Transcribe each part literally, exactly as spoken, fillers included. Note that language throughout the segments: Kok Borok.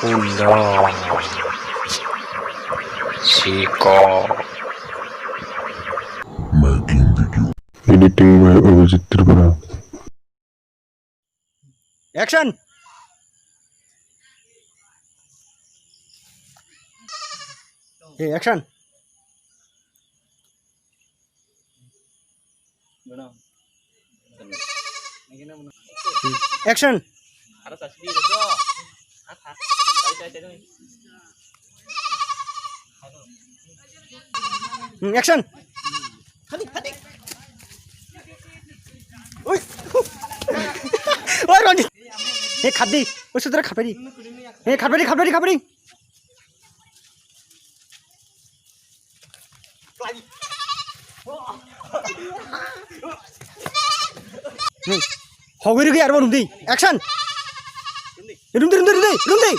Undo. Siko. Editing by Abhijit Tripura. Action! Hey, action! Action! Hmm, action! Oi! Oi, Roni! Hey, khapdi! Oi, sudra khapdi! Hey, khapdi, khapdi, khapdi! Hmm. Hogwi rwgwi arbo rumdi. Action. Rumdi, rumdi, rumdi, rumdi.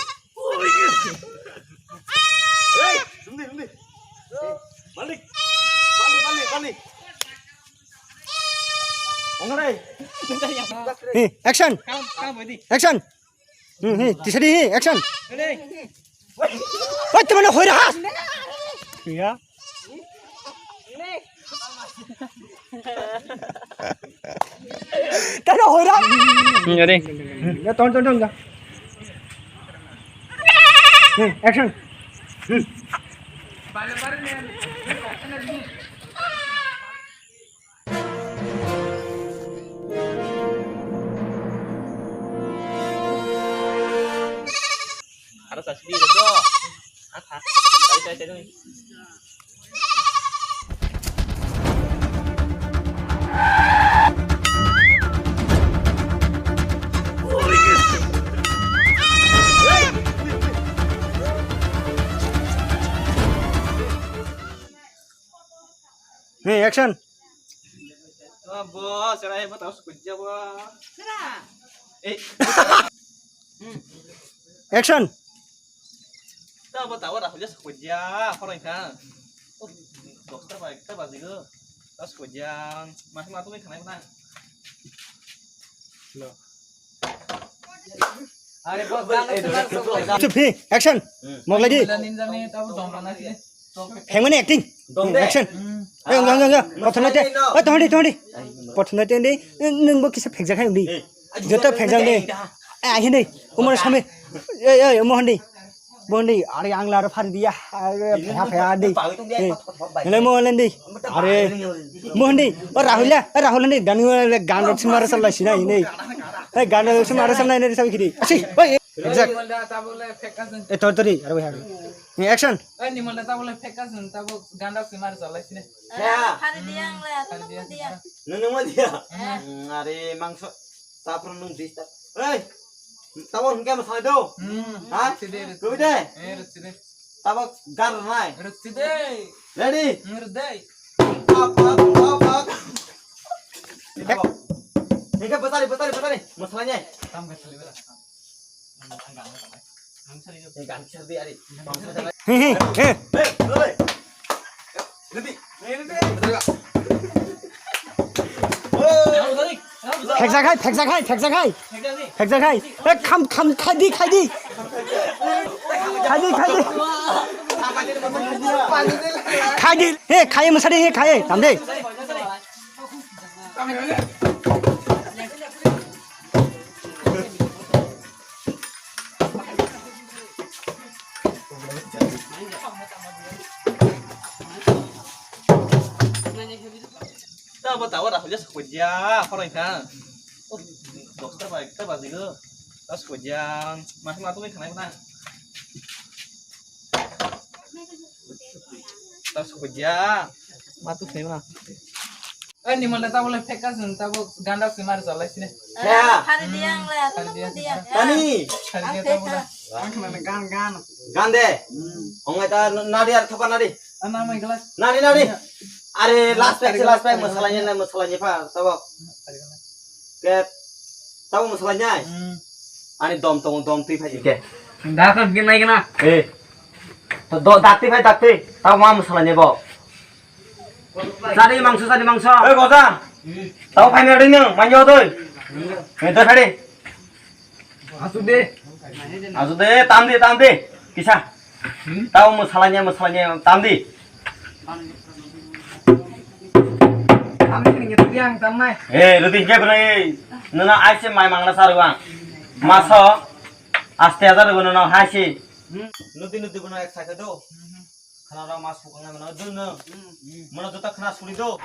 Hey, rumdi, rumdi. Hey, balik. Balik, balik, balik. Ongre. Hey, action. Action. Hmm, hey, tisari, hey, action. Oi, teman hoi raha. Ya. Tano hoi raha. Hmm, jadi. Ya, ton, ton, ton, ya. Hmm, action. Hmm. Aro sa sidi do. Ata. Sai, sai, sai. Hey, action. Bo, serai bo, tau sukujja bo. Eh. Action. Tau bo, tau rahulya sukujja, khoroi kha. Doktor bai, ta bajigo. Tau sukujja, mas ma tu ni khanai na. Hello. Chuphi, action. Moglai di. Phengmani acting. Action. Ei, ongja, ongja, ongja. Pothon nai te, oi, tongo di, tongo di. Pothon nai te, oi, nwng bo kisa phekjak hai wngdi. Joto phekjak di. Ei, ahi di. Umar sami. Ei, ei, Mohan di. Mohon di, are ang laro phari dia. Are phaya phaya di. Ei, helai Mohan di. Are. Mohon di. O Rahul ya, o Rahul di. Dani gan rok sima rasa lai sina ini. Ei, gan rok sima rasa lai ini sabi kiri. Asi, oi. Exact. Eh, tori, tori, aro hai. Ni action. Eh, ni manda tabole fake action, tabo ganda se mar chalai sine. Ya. Hari dia ang le, aku nunggu dia. Nunu mo dia. Eh. Hmm, are mangso tapro nung dis ta. Hey. Tabo hingke mo sai do. Hmm. Ha? Side, side. Kau de. Eh, side. Tabo gar nai. Side. Ready? Ngrdai. Up, up, up, up. Hingke batari, batari, batari. Masalahnya. Tam ka chali bela. He, he, he. Phekjak hai, phekjak hai, phekjak hai. Phekjak hai. He, kham, kham, khai di, khai di. Khai di, khai di. Khai di. He, khai, masari, he, khai. Tam de. Ta bo ta ora hoja sa hoja, khoroi kha. Dosta bai, ta bajigo. Ta hoja, mas ma tu khanai na. Ta hoja. Ma tu khanai na. Oi, ni manda tabole fake action, tabo ganda se mar chalai sine. Ya. Hari dia ang le, aku nunggu dia. Tani. Hari dia tabole. Gan, gan. Gande. Ongai ta nadi ar thoka nadi. Ana mai gala. Nadi, nadi. Are last pack, last pack, masalahnya na, masalahnya pa, tabo. Ke, tabo masalahnya. Ani dom tong, dom twi phai ke. Dakar gin nai gana. Eh. To do dakti phai dakti. Tabo ma masalahnya bo. Sari mangso, sari mangso. Eh, Gojang. Tau phaina ring nang, manjo doi. Eh, doi phari. Asu de. Asu de, tam de, tam de. Kisa. Tao mo salanya, mo salanya, tam de. Tam de ni tu yang tam nai. Eh, rudi ke bnai. Nana aise mai mangna saru ang. Maso. Aste azar go nana haise. Nudi nudi bnai ek sakhe do. Khana rok mas phukang nai mano dun no. Mono jota khana suri do.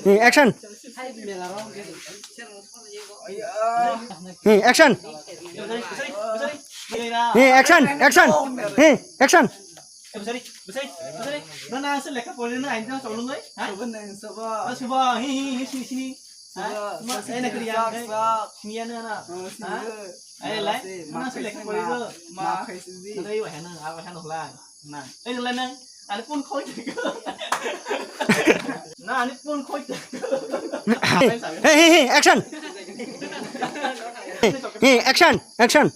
Hey, action. Hey, action. Hey, action, action. Hey, action. Eh, bwsari, bwsari, bwsari. Nana se lekha pori na ain tang cholung oi. Ha? Suba nang suba. Ah, suba. Hi, hi, hi, sini, sini. Suba, ha? Ma, sini, eh, na kiri ya. Sak, sak. Sini ya na na. Oh, sini. Ha? Eh, lai. Nana se lekha pori do. Ma, ma, khai sini. Nana iwa hana, awa hana lai. Na. Eh, lai nang. Ani pun khoi. Na, ani pun khoi. Hey, hey, hey, action. Hey, action, action.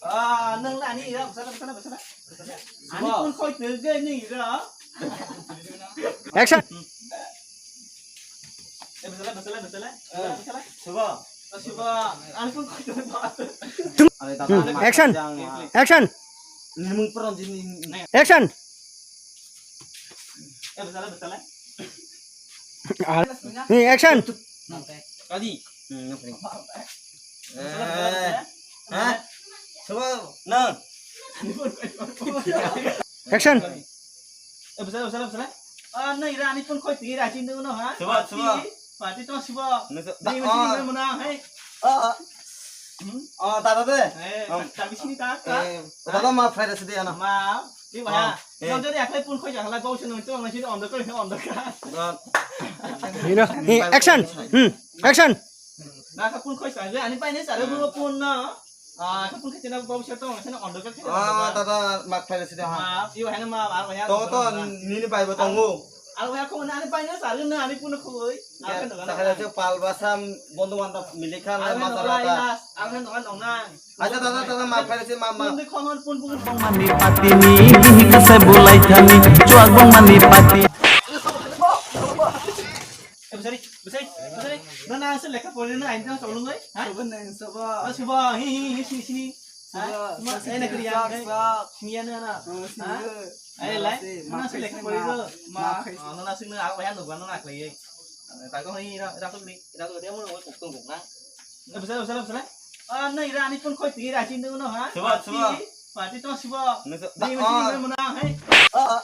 Ah, nang na ni ya, bwsala, bwsala, bwsala. Ani pun khoi tege ni ra. Action. Eh, bwsala, bwsala, bwsala. Eh, bwsala. Suba. Oh, suba. Ani pun khoi tege. Tum-, Are tata, hmm, ma action. Jang ma. Action. Ni mung pran jin ni. Action. Eh, bwsala, bwsala. Ar-, hey, action. Kadi. Hmm, nokni. Bwsala, bwsala, bwsala. Eh. Ha? Suba. Nang. Action. Eh, bwsala, bwsala, bwsala. Ah, nai ra, ani pun khoi twi ra, chin do no, ha? Suba, suba. Pati, pati to suba. Nasa-, ni da-, mesti oh. Ni mana, hai? Oh, oh. Hmm? Oh, tata de. Eh, um, ta-, ta bisini ta, ta. Eh, ha? Tata ma fry rasi de ana. Ma, di ba. Oh, ya. Eh. Yang jadi aku pun khoi jahala bau sini, itu orang sini on the call, on the call. God. You know, hey, action. Hmm, action. Na ka pun khoi sa, ani pai ne sa, ro pun na. Ah, kapun khe chena bau se tong, chena ondor ka khe. Ah, tata mak phai sidi ha. Ma, iyo hena ma, ma, ma, ya. To, to, nini bai bo tongo. Aro ya ko na ani pai na sa, na ani pun khoi. Aro ka no. Sakhala je pal basam, bondhu banthu mili khan, aro ma no tara lai ta. Aro no nong na. Acha tata, tata mak phai se ma, ma. Pun de khon pun pun. Bongmani pati ni, bihi kase bulai thani, chuak bongmani pati. Eh, bwsari, bwsari, bwsari. Na, na, se lekha pori na, ain tang cholung oi. Ha? Suba nang suba. Ah, suba, hi, hi, hi, sini, sini. Ha? Suba, ma, sini, eh, na kiri ya, sak, eh. Sak. Sini ya na, na. Oh, sini. Ha? Eh, lai. Na, se lekha pori do. Ma, ma, khai. Oh, na, na, sini, aku ya, nunggu, nunggu, aku ya. Eh, tak kau ini, ira, ira tu beli, ira tu dia mau nunggu, kok, kok, kok, na. Eh, bwsala, bwsala, bwsala. Ah, na, ira, ani pun khoi, tira, chin, nunggu, no, ha? Suba, suba. Pati, pati, to, suba. Nunggu, ni, ta-, mesti, ah. Ni, mana, hai? Ah, ah.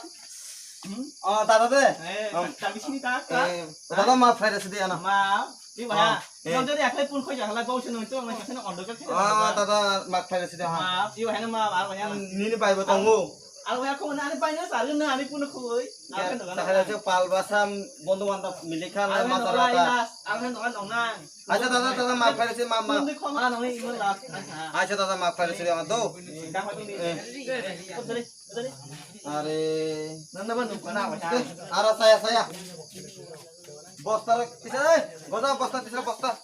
Hmm? Oh, tata de. Eh, um, ta-, ta bisini ta, ta. Eh, tata ma fry rasi de ana. Ma, di ba ya. Oh, eh. Yang jadi aku pun khoi jahala bau sini itu, orang sini ondor ka khe. Ah, tata ma fry rasi de ha. Ma, di ba ya, ma, ma, ma, ya. Nini bai bo tongo. Aro ya ko na ani bai na sa, na ani pun khoi. Ya, aro ka no, sakhala je pal basam, bondhu banthu mili khan, aro ma no tara lai ta. Las, aro no, no, na. Acha tata, tata ma fry rasi ma, ma. Pun de khoi ma no, ni, mo las. Acha tata ma fry rasi de ma do. Eh. Are. Nang na ba nung kana ba. Ara saya, saya. Bosta rok, pisa, eh. Goda bosta, pisa bosta.